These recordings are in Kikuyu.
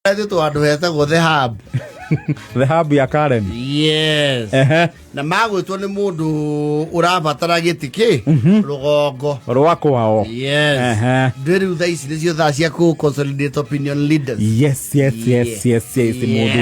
Etĩtwo handũ hetagwo The Hub. The Hub ya Karen. Yes. Ehe. Na magwĩtwo nĩ mũndũ ũrabatara gĩtĩ kĩ rũgongo. Rwa kwao. Yes. Ehe. Ndĩ rĩu thaa ici nĩcio thaa cia kũ consolidate opinion leaders. Yes. Mũndũ Yes.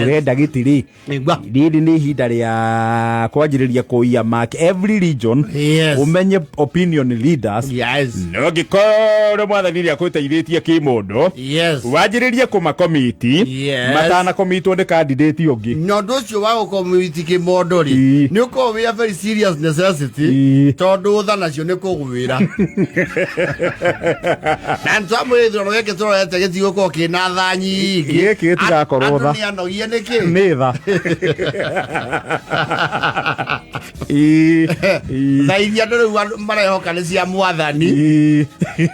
ũrenda gĩtĩ rĩ, Nĩgua. rĩrĩ nĩ ihinda rĩa kwanjĩrĩria kũiya mark every region. Yes. Ũmenye opinion leaders. Yes. No ngĩkorwo mwathani nĩ akwĩteithĩtie kĩmũndũ, Yes. wanjĩrĩrie kũmakomiti Yes. matanakomitwo nĩ candidate ũngĩ. Na ũndũ ũcio wa gũkomiti kĩmondo rĩ, nĩ ũkoragwo wĩ a very serious necessity, tondũ tha nacio nĩ kũgwĩra na nĩtwamwĩra gĩthurano gĩkĩ tũrorete gĩtigũkorwo kĩna tha nyingĩ. Gĩkĩ gĩtigakorwo Andũ tha. nĩ anogie nĩkĩ. Nĩ tha. Ĩ. Tha iria andũ rĩu andũ marehoka nĩ cia mwathani,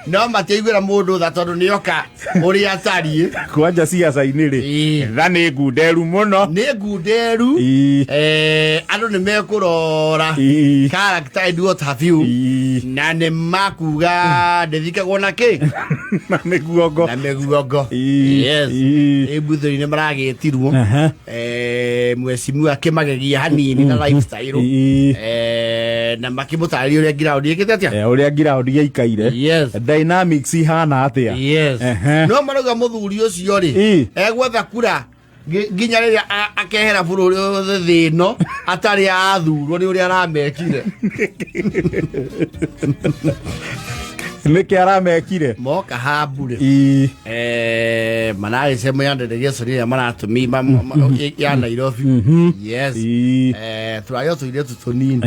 no matiaiguĩra mũndũ tha tondũ nĩoka ũrĩa atariĩ. Kwanja ciaca-inĩ rĩ, tha nĩ ngunderu mũno. Nĩ ngunderu. Andũ nĩ mekũrora character and what have you, na nĩ makuga ndĩthikagwo na kĩ? Na mĩguongo. Na mĩguongo. Yes. Ĩmbuthũri nĩ maragĩtirwo. Mwecimiwa akĩmagegia hanini na lifestyle, na makĩmũtarĩria ũrĩa ground ĩkĩte atĩa. Ũrĩa ground gĩaikaire. Yes. Dynamics ihana atĩa. Yes. No marauga mũthuri ũcio rĩ, egwetha kura nginya rĩrĩa akehera bũrũri thĩ ĩno atarĩ athurwo nĩ ũrĩa aramekire. Nĩkĩ aramekire? Moka hambu rĩ, maragĩcemania delegation ĩrĩa maratũmi ya Nairobi. Yes. Tũrarĩ o tũirĩtu tũnini.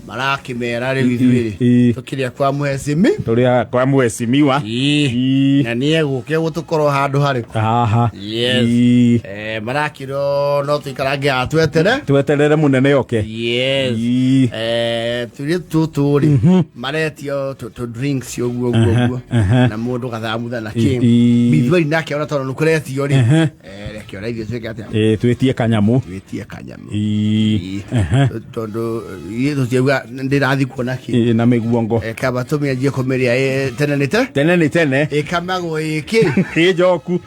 Marakĩmera rĩu ithuĩ rĩ, tũkĩrĩa kwa mũhecimi. Tũrĩa kwa mwecimiwa. Na nĩ egũke gũtũkorwo handũ harĩkũ. Haha. Yes. Marakĩrwo no tũikarange haha twetere. Tweterere mũnene oke. Yes. Tũirĩtu tũtũ rĩ, maretio tũ drinks ũguo ũguo ũguo, na mũndũ gathamutha na kĩ. Mithweri nake ona tondũ nĩ kũretio rĩ, reke ona ithuĩ twĩke atĩa? Twĩtie kanyamũ. Twĩtie kanyamũ. Tondũ ithuĩ tũtiauga ndĩrathiĩ kuona kĩ. Na mĩguongo. Kaba tũmĩanjie kũmĩrĩa tene nĩ te Tene nĩ tene. Ĩkamagwo ĩkĩ. Ĩ njoku.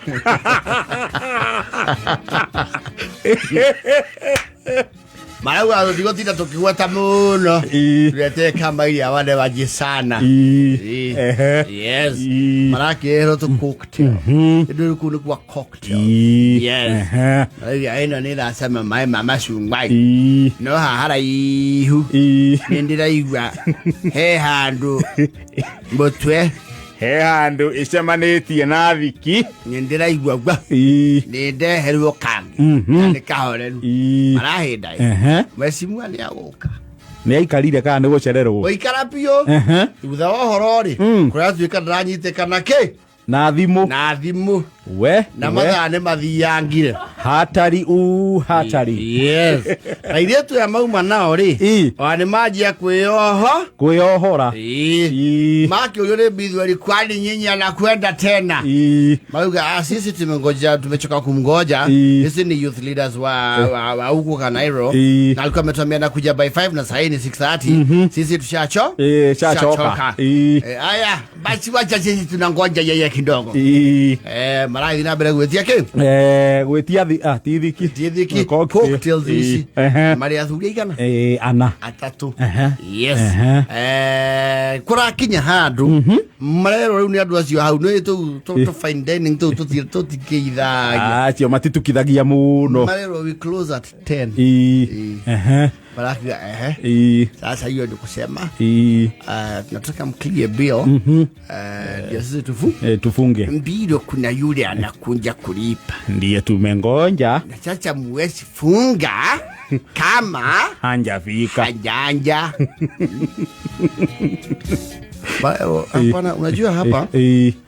Marauga tũtigũtinda tũkĩgweta mũno. Tuletee kama iria wale waji sana. Yes. Marakĩrwo tũ cocktail. Ĩndũ kũu nĩ kwa cocktail. Yes. Marauga ĩno nĩ ĩracama maĩ ma macungwa. No haha haraihu nĩ ndĩraigua he handũ mũtwe. He handũ ĩcemanĩtie na thiki. Nĩ ndĩraigua gwa nĩ ndeherwo kangĩ na nĩ kahoreru. Marahĩnda ĩ. Mwecimua nĩ agũka. Nĩ aikarire kana nĩ gũcererwo? Gũikara biũ. Thutha wa ũhoro rĩ, kũratuĩka ndĩranyitĩkana kĩ? Na thimũ. Na thimũ. We Na we. mathaa nĩ mathiangire. Hatari u hatari. Yes, na airĩtu aya mauma nao rĩ, ona nĩ manjia kwĩyoho. Kwĩyohora. Makĩũrio nĩ Bithweri, kwani nyinyi anakwenda tena? Marauga, ah, sisi tumengoja, tumechoka kumgoja. Sisi ni youth leaders wa huku Kanairo, na alikuwa ametuambia anakuja by 5 na sahii ni 6:30. Sisi tushacho Shachoka. tushachoka. Aya basi, wacha sisi tunangoja yeye kidogo. Marathi na mbere gwĩtia kĩ? Gwĩtia ti thiki. Ti thiki. Cocktail. Cocktails ici. Marĩ athuri aigana? Ana. Atatũ. Yes. Kũrakinya handũ marerwo rĩu nĩ andũ acio hau nĩ tũu tũ fine dining tũu tũtikĩithagia. Acio matitukithagia mũno. Marerwo, "We close at 10." Marakiuga, ehe, sasa hiyo ndio kusema tunataka mclear bill, ndio sisi tufu Tufunge. Mbilo kuna yule anakuja kulipa. Ndiye tumengonja. Na sasa muwezi funga kama hanjafika. Hajanja. Hapana, unajua hapa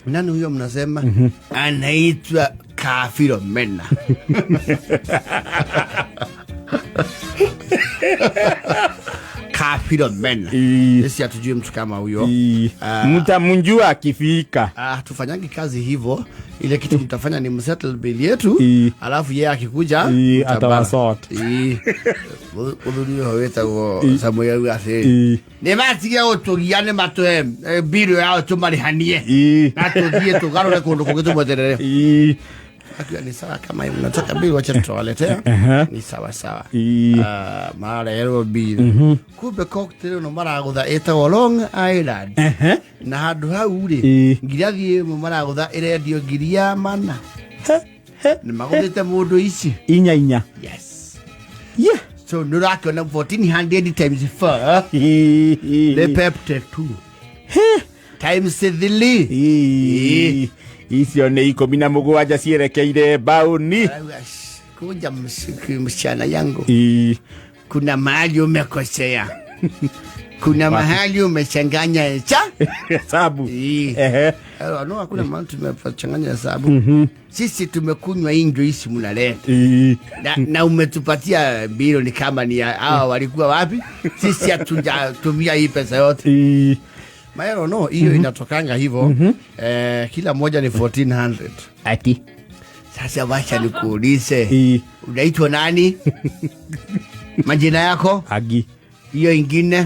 nani huyo mnasema anaitwa Kafiro Mena? Kafiro Mena. Sisi hatujui mtu kama huyo. Mtamjua akifika. Ah, tufanyangi kazi hivyo. Ile kitu mtafanya ni msettle bill yetu, alafu yeye akikuja mtabara. Atawasort. Mũthuri ũyũ wĩtagwo Samuel auga atĩrĩrĩ, nĩ matige gũtũgia, nĩ matũhe bill yao tũmarĩhanie, na tũthiĩ tũgarũre kũndũ kũngĩ tũmweterere. Akiwa ni sawa, kama mnataka bill wacha tutawaletea. Ni sawa sawa. Marareherwo bill, kumbe cocktail ĩno maragũtha ĩtagwo Long Island, na handũ hau rĩ, ngirathi ĩmwe maragũtha ĩrendio 400. Nĩ magũthĩte mũndũ ici inya inya. Yes. So nĩ ũrakĩona 1400 times 4 nĩ pepte 2 times 3. Icio nĩ 17 cierekeire baũni. Arauga, "Shh, kuja msichana yangu, kuna mahali umekosea, kuna mahali umechanganya cha Hesabu. No, hakuna mahali tumechanganya hesabu. Sisi tumekunywa hii juisi mnaleta, na umetupatia bilo ni kama ni hawa walikuwa wapi? Sisi hatujatumia hii pesa yote." Maero, no, hiyo inatokanga hivyo. Kila moja ni 1400. Ati? Sasa wacha nikuulize, unaitwa nani? Majina yako? Agi. Hiyo ingine?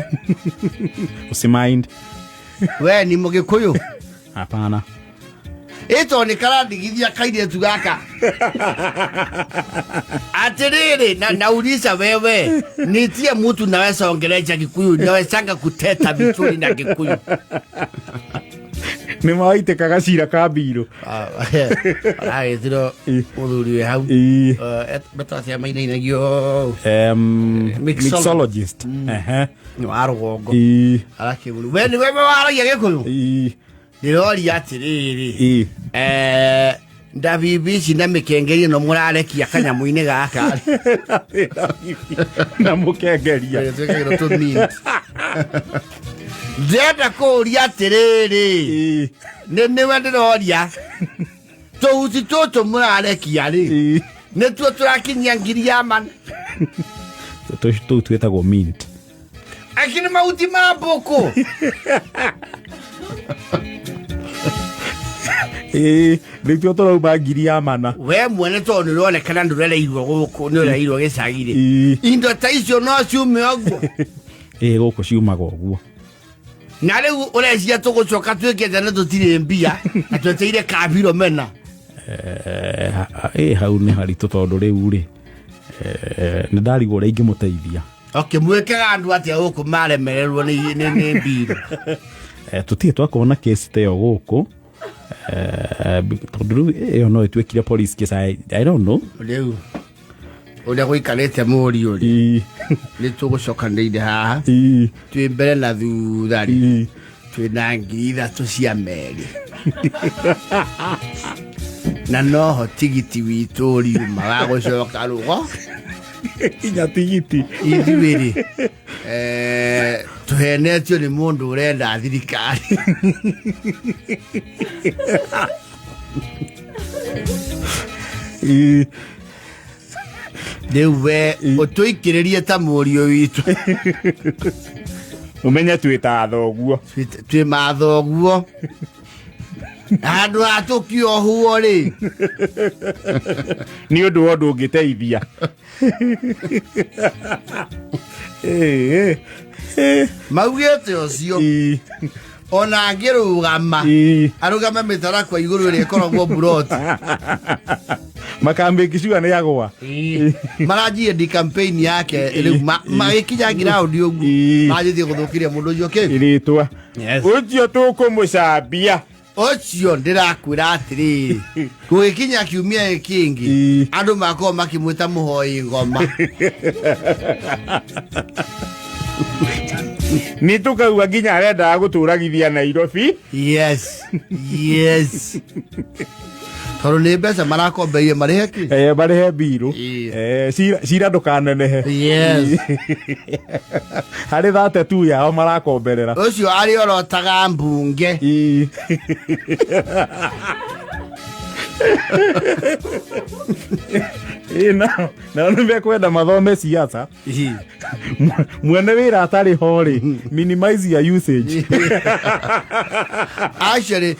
Usimind. We ni Mgikuyu? Hapana. Ĩto nĩ karandigithia kairĩtu gaka atĩrĩrĩ, na nauliza wewe, nitie mtu naweza ongelesha Kikuyu, nawezanga kuteta vizuri na Kikuyu? Nĩ mawaitĩkaga cira ka mbirũ. Aragĩtirwo mũthuri wĩ hau betwacia mainainagio. Mixologist. Nĩ wa rũgongo. Arakĩmũria, we nĩ wewe waragia Gĩkũyũ? Ndĩroria atĩrĩrĩ, ndabibi ici na mĩkengeri ĩno mũrarekia kanyamũ-inĩ gaka. Na mũkengeria. Twĩkagĩrwo tũ mint. Ndĩrenda kũũria atĩrĩrĩ, nĩ nĩwe ndĩroria, tũhuti tũtũ mũrarekia rĩ, nĩtuo tũrakinyia 400? Tũu twĩtagwo mint. Akini mahuti ma mbũkũ. Nĩtuo tũrauma 400. We mwene tondũ nĩ ũronekana ndũrereirwo gũkũ, nĩ ũrereirwo gĩcagi-rĩ, indo ta icio no ciume ũguo? Ĩĩ, gũkũ ciumaga ũguo. Na rĩu ũreciria tũgũcoka twĩkĩte na tũtirĩ mbia na tweteire kabiro mena? Ĩ hau nĩ haritũ, tondũ rĩu rĩ, nĩ ndarigwo ũrĩa ingĩmũteithia. Okay, mwĩkaga andũ atĩa gũkũ maremererwo nĩ mbirũ? Tũtirĩ twakorwo na kesi ta ĩyo gũkũ, tondũ rĩu ĩyo no ĩtuĩkire police case. I don't know. Rĩu ũrĩa gũikarĩte, mũriũ rĩ, nĩ tũgũcokanĩire haha twĩ mbere na thutha rĩ, twĩ na 3,000 cia merĩ, na noho tigiti witũ ũriuma wa gũcoka rũgo. Inya tigiti. Ithuĩ rĩ, tũhenetio nĩ mũndũ ũrenda thirikari. Rĩu we ũtũikĩrĩrie ta mũriũ witũ. Ũmenye twĩ ta thoguo. Twĩ mathoguo, handũ ha tũkĩohuo rĩ. Nĩ ũndũ wa ũndũ ũngĩteithia. Maugĩte ũcio ona angĩrũgama, arũgame mĩtarakwa igũrũ ĩrĩa ĩkoragwo buroti. Makambĩkicua nĩ agwa. Maranjie ndi campaign yake rĩu magĩkinya ground ũguo, manjĩtie gũthũkĩria mũndũ ũcio kĩ rĩtwa. Yes. Ũcio tũkũmũcambia. Ũcio ndĩrakwĩra atĩrĩrĩ, gũgĩkinya kiumia gĩkĩ kĩngĩ, andũ makorwo makĩmwĩta mũhoi ngoma. Nĩ tũkauga nginya arendaga gũtũragithia Nairobi. Yes, tondũ nĩ mbeca marakombeire marĩhe kĩ. Marĩhe mbirũ. Cira ndũkanenehe. Harĩ thate tu yao marakomberera. Ũcio arĩ orotaga mbunge. Ĩ, nao nĩ mekwenda mathome siasa. Mwene wĩra atarĩ ho rĩ, minimize your usage. Actually,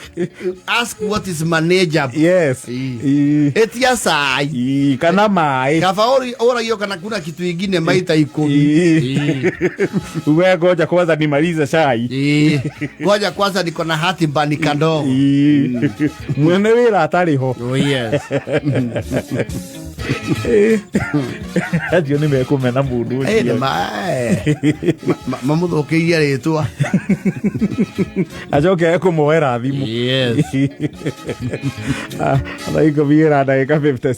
ask what is manageable. Ĩ. Etia cai. Ĩ, kana maĩ. Kaba ũragio kana kuna kitu ingine maita 10. Ĩ. We ngoja kwanza nimalize chai. Ĩ. Ngoja kwanza niko na hati mbani kadogo. Ĩ. Mwene wĩra atarĩ ho. Oh yes. Acio nĩ mekũmena mũndũ Ĩ, nĩ ũcio. mamũthũkĩirie rĩtwa. Acoke ekũmoera thimũ. Yes. Thaa 10 na ndagĩka 56.